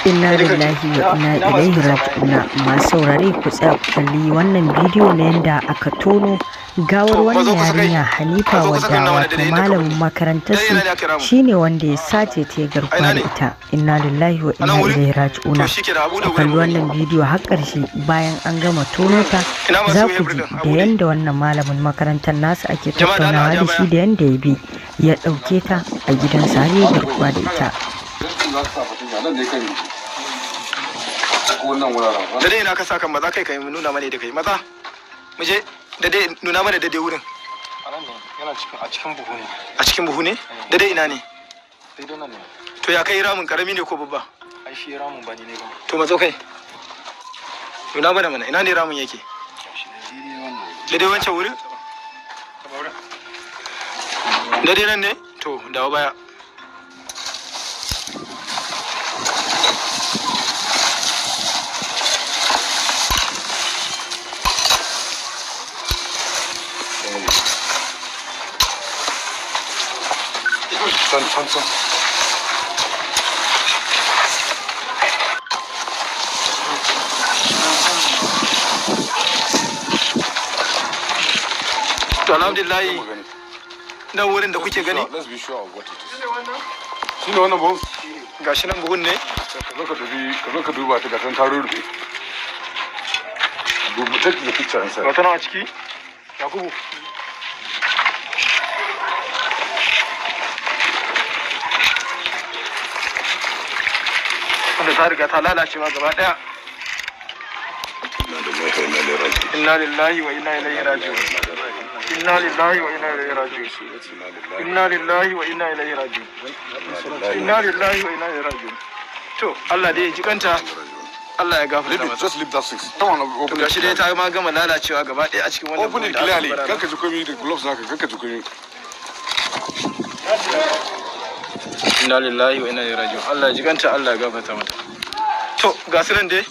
Inna lillahi wa inna ilaihi raji'un. Masu saurare, ku tsaya ku kalli wannan bidiyo na yadda aka tono gawar wannan yarinya Hanifa, wadda wato malamin makarantar su shine wanda ya sace ta, garkuwa da ita. Inna lillahi wa inna ilaihi raji'un. Ku kalli wannan bidiyo har ƙarshe. Bayan an gama tono ta, za ku ji da yanda wannan malamin makarantar nasu ake tattaunawa da shi, da yanda ya bi ya ɗauke ta a gidansa har ya garkuwa da ita. Da dai ina ka sa kan maza kai, kai nuna mana da kai maza mu je. Da dai nuna mana daidai wurin. A nan ne, yana cikin, a cikin buhu ne. A cikin buhu ne? Daidai ina ne? Daidai nan ne. To, ya kai ramin? Karami ne ko babba? Ai shi ramin ba ni ne ba. To, matso kai, nuna mana mana ina ne ramin yake. Daidai wancan wurin, daidai nan ne. To, dawo baya. Can, can, can. To, alhamdulillah, nan wurin da kuke gani. Let's be sure of what it is. Shi ne wannan buhun? Gashi nan, buhun ne. Ka zo ka dubi, ka zo ka duba ta, ga ta rurrufe. Dubu, take the picture inside. Ga ta nan a ciki, Yakubu. Wanda ta riga ta lalace ma gaba daya. Inna lillahi wa inna ilaihi raji'un. Inna lillahi wa inna ilaihi raji'un. Inna lillahi wa inna ilaihi raji'un. Inna lillahi wa inna ilaihi raji'un. To, Allah dai ya ji kanta, Allah ya gafarta Leave it, masa. just leave that six. Come on, To, open it. gashi dai ta ma gama lalacewa gaba daya a cikin wannan Open it buhun da aka clearly. zubar. Kar ka ji komai da gloves naka, kar ka ji komai. Inna lillahi wa inna ilaihi raji'un. Allah ya ji kanta, Allah ya gafarta mata. To, ga su nan dai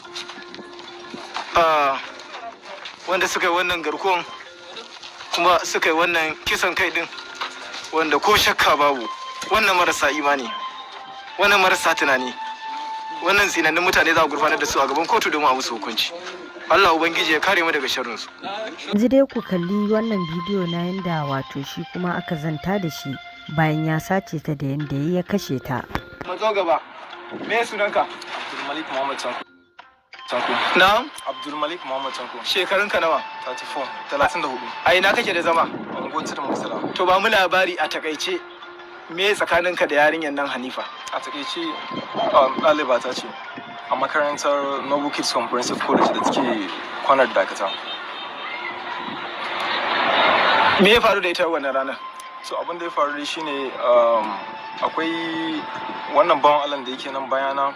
ah, wanda suka yi wannan garkuwan kuma suka yi wannan kisan kai din, wanda ko shakka babu wannan marasa imani, wannan marasa tunani, wannan tsinannun mutane, za a gurfanar da su a gaban kotu domin a musu hukunci. Allah ubangiji ya kare mu daga sharrinsu. Yanzu dai ku kalli wannan bidiyo na yanda wato shi kuma aka zanta da shi bayan ya sace ta, da yanda ya kashe ta. Matso gaba. Me sunanka? Abdulmalik Muhammad Tanko. Tanko. Na'am? Abdulmalik Muhammad Tanko. Shekarunka nawa? 34, 34. A ina kake da zama? Unguwar Tudun Murtala. To, ba mu labari a takaice, me tsakaninka da yarinyar nan Hanifa? A takaice, ɗaliba ta ce a makarantar Noble Kids Comprehensive College da take kwanar Dakata. Me ya faru da ita wannan ranar? So, abin da ya faru dai shine akwai wannan bawan Allah da yake nan bayana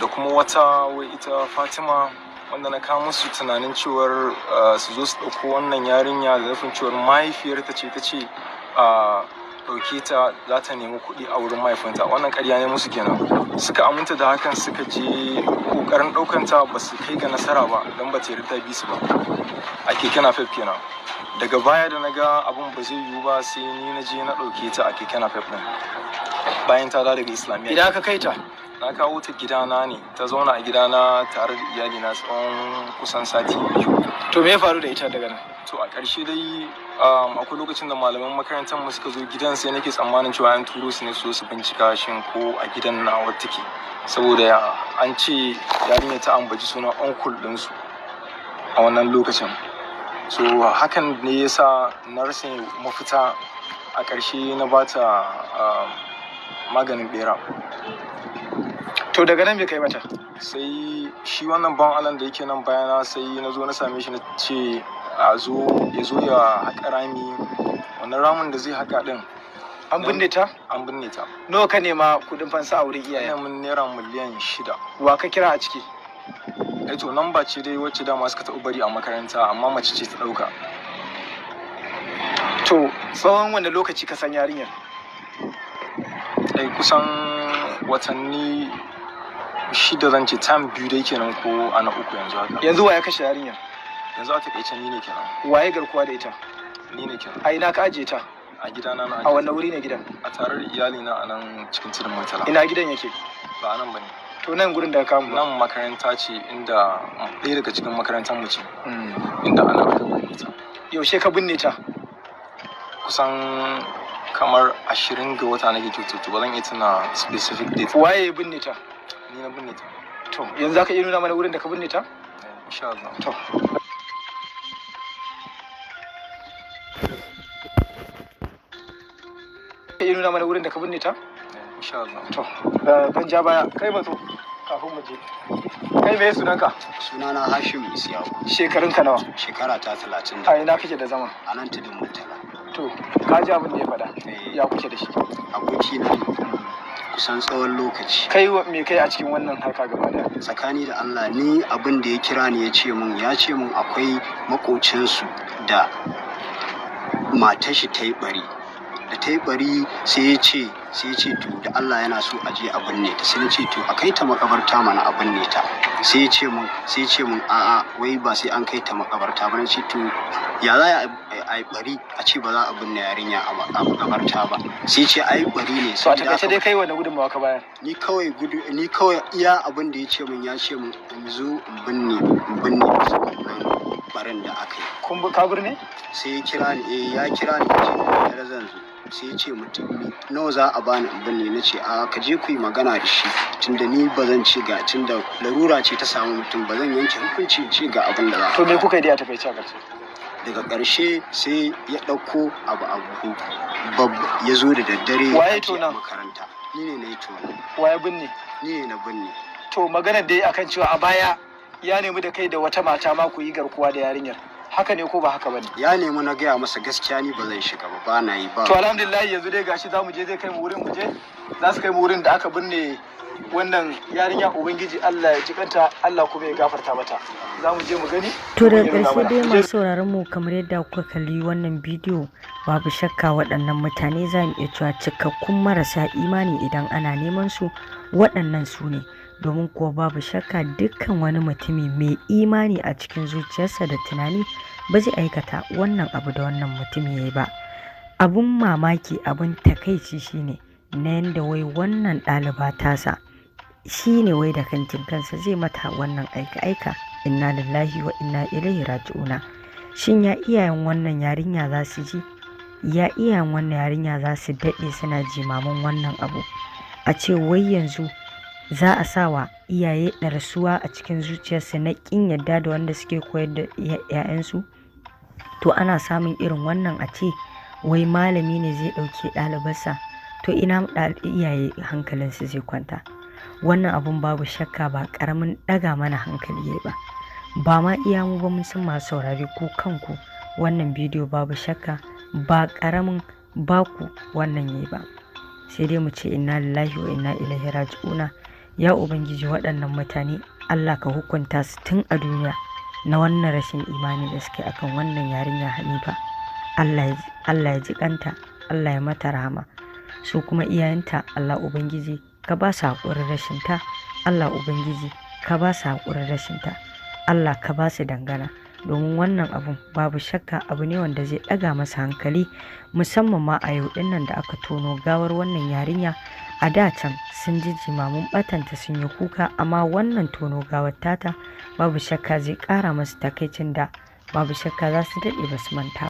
da kuma wata wai ita Fatima, wanda na kawo musu tunanin cewar su zo su ɗauko wannan yarinya da nufin cewar mahaifiyarta ce ta ce a ɗauke ta, za ta nemi kuɗi a wurin mahaifinta. Wannan ƙarya ne musu kenan. Suka aminta da hakan, suka je ƙoƙarin ɗaukanta, ba su kai ga nasara ba don ba ta yarda ta bi su ba a keke napep kenan. Daga baya da na ga abun ba zai yiwu ba, sai ni na je na ɗauke ta a keke napep ɗin bayan ta dawo daga Islamiyya. Idan aka kai ta? Na kawo ta gidana ne, ta zauna a gidana tare da iyalina tsawon kusan sati 2. To, me ya faru da ita daga nan? To, a ƙarshe dai akwai lokacin da malaman makarantar mu suka zo gidan, sai nake tsammanin cewa an turo su ne su zo su bincika shin ko a gidan nawa take, saboda an ce yarinya ta ambaci sunan uncle ɗinsu a wannan lokacin. So hakan ne yasa na rasa mafita, a ƙarshe na bata maganin bera. To, daga nan me kai mata? Sai shi wannan bawan Allah da yake nan bayana, sai na zo na same shi, na ce a zo, ya zo ya haƙa rami. Wannan ramin da zai haƙa ɗin. An binne ta? An binne ta. Nawa ka nema kudin fansa a wurin iyayen? Ina mun naira miliyan 6. Wa ka kira a ciki? Eh, to, namba ce dai wacce dama suka taɓa bari a makaranta, amma mace ce ta ɗauka. To, tsawon wanda lokaci ka san yarinyar? Eh, kusan watanni 6 zan ce, term 2 dai kenan, ko ana uku yanzu haka. Yanzu wa ya kashe yarinyar? Yanzu a takaice ni ne kenan. Waye garkuwa da ita? Ni ne kenan. A ina ka ajiye ta? A gidana na. A wanne wuri ne gidan? A tare da iyalina a nan cikin Tudun Murtala. Ina gidan yake? Ba a nan bane. To nan gurin da ka kama. Nan makaranta ce inda ɗaya daga cikin makarantar mu ce, inda ana aka binne ta. Yaushe ka binne ta? Kusan kamar 20 ga wata nake kyautata, ba zan iya tuna specific date. Waye ya binne ta? Ni na binne ta. To yanzu zaka iya nuna mana wurin da ka binne ta? Insha Allah. To ka iya nuna mana wurin da ka binne ta? Insha Allah. To ban ja baya, kai matso kafin mu je. Kai me sunanka? Sunana Hashim Isiyaku. Shekarunka nawa? Shekara ta 30. A ina kake da zama? A nan Tudun Murtala. To ka ji abin da ya faɗa. Ya kuke da shi? Aboki na ne kusan tsawon lokaci. Kai me kai a cikin wannan harka gaba daya? Tsakani da Allah, ni abin da ya kira ni ya ce min akwai makocinsu da matar shi ta yi bari. Da ta yi bari sai ya ce to da Allah yana so a je a binne ta. Sai na ce to a kai ta makabarta mana a binne ta. Sai ya ce mun a'a, wai ba sai an kai ta makabarta ba. Na ce to ya za a yi bari a ce ba za a binne yarinya a makabarta ba? Sai ce ai bari ne. To a takaice dai kai wani gudunmawa ka bayar? Ni kawai iya abin da ya ce mun in zo in binne musu wannan barin da aka yi. Kun ka birne? Sai ya kira ni, ya kira ni ya ce da zan zo. Sai ya ce mutum nawa za a bani in binne? Na ce a ka je ku yi magana da shi, tunda ni ba zan ci ga, tunda larura ce ta samu mutum, ba zan yanke hukunci ci ga abin da za a. To me kuka yi dai a takaice a ƙarshe? Daga ƙarshe sai ya ɗauko abu a buhu ya zo da daddare. Waye tona? Makaranta. Ni ne na yi tona. Waye binne? Ni ne na binne. To maganar dai akan cewa a baya ya nemi da kai da wata mata ma ku yi garkuwa da yarinyar, haka ne ko ba haka bane? Ya nemi, na gaya masa gaskiya ni ba zan shiga ba, ba na yi ba. To alhamdulillah, yanzu dai gashi zamu je, zai kai mu wurin, mu je za su kai mu wurin da aka binne wannan yarinya. Ubangiji Allah ya jikanta, Allah kuma ya gafarta mata. Za mu je mu gani. To daga ƙarshe dai masu sauraron mu, kamar yadda kuka kalli wannan bidiyo, babu shakka waɗannan mutane za mu iya cewa cikakkun marasa imani idan ana neman su, waɗannan su ne. Domin kuwa babu shakka dukkan wani mutumi mai imani a cikin zuciyarsa da tunani ba zai aikata wannan abu da wannan mutumi ya yi ba. Abun mamaki, abun takaici shine na yanda wai wannan ɗaliba tasa shine wai da kankin kansa zai mata wannan aika-aika. Inna lillahi wa inna ilaihi raji'una. Shin ya iyayen wannan yarinya za su ji? Ya iyayen wannan yarinya za su daɗe suna jimamin wannan abu? A ce wai yanzu za a sa wa iyaye ɗarsuwa a cikin zuciyarsu na ƙin yadda da wanda suke koyar da 'ya'yansu? To ana samun irin wannan a ce wai malami ne zai ɗauke ɗalibarsa. To ina iyaye hankalinsu zai kwanta? Wannan abun babu shakka ba ƙaramin ɗaga mana hankali yayi ba. Ba ma iya mu ba, mun san masu saurare ku kanku wannan bidiyo babu shakka ba ƙaramin baku wannan yayi ba. Sai dai mu ce inna lillahi wa inna ilaihi raji'una. Ya Ubangiji, waɗannan mutane Allah ka hukunta su tun a duniya na wannan rashin imani da suke akan wannan yarinya Hanifa. Allah ya ji kanta, Allah ya mata rahama. Su kuma iyayenta, Allah Ubangiji ka ba su haƙurin rashin ta, Allah Ubangiji ka ba su haƙurin rashin ta, Allah ka ba su dangana. Domin wannan abun babu shakka abu ne wanda zai ɗaga masa hankali, musamman ma a yau ɗin nan da aka tono gawar wannan yarinya. A da can sun ji jimamin ɓatanta, sun yi kuka, amma wannan tono gawar tata babu shakka zai ƙara masu takaicin da babu shakka za su daɗe ba su manta.